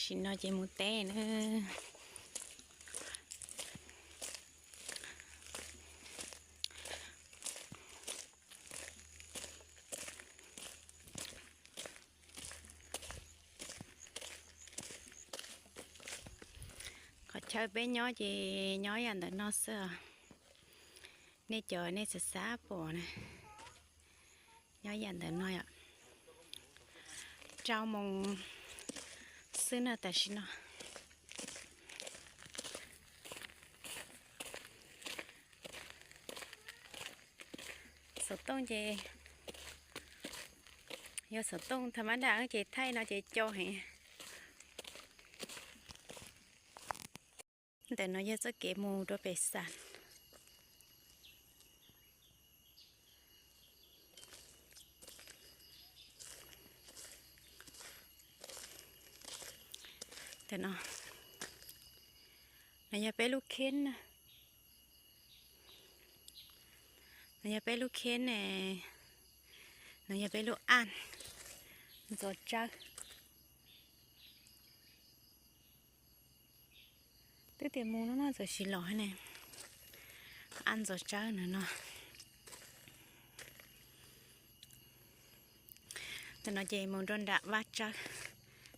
Tam sim no ces mus teb na. Qhov chaw peb nyob ces nyob yam ntawm no xwb os. Nej cov nej xav xav pom na, nyob yam ntawm no yom. Rau moos xwb na tam sim no. Xov tooj ces yog xov tooj tha mab daj ces thaij no ces co heev. Ntawm no yog txoj kev mus rau pem xas. Ntawm no, no yog peb lub kheb na. No yog peb lub kheb ne. No yog peb lub aj ntxuav tsawb. Twb tias mus no no txawm sis los ne. Aj ntxuav tsawb no no. Ntawm no ces mus rau nram vaj tsawb.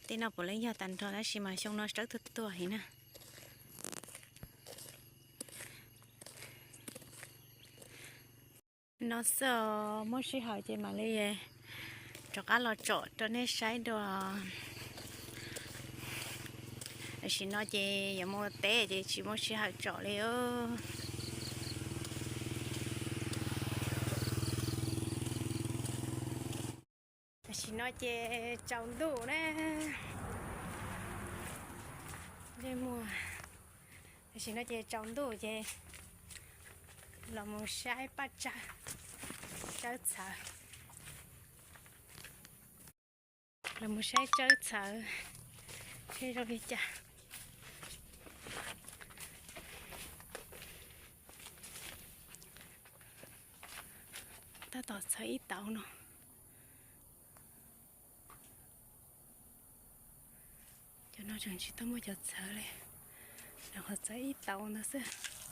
Tej no puav leej yog tag nrho tab sis mas xyoo no tsawb tuag tuag heev na. No xwb os, muaj sij hawm ces mam li rov qab los tsom rau nej saib dua. Tam sim no ces yuav mus teb ces tsis muaj sij hawm tsom li. Tam sim no ces tsaus ntuj na. Tam sim no ces tsaus ntuj ces los mus saib paj tsawb, tsawb txhawv. Los mus saib tsawb txhawv seb zoo li cas. Tab tom txhawv ib tauv no. Cov no tseem tsis tau muaj cov txhawv li, rau qhov txhawv ib tauv ntawd xwb.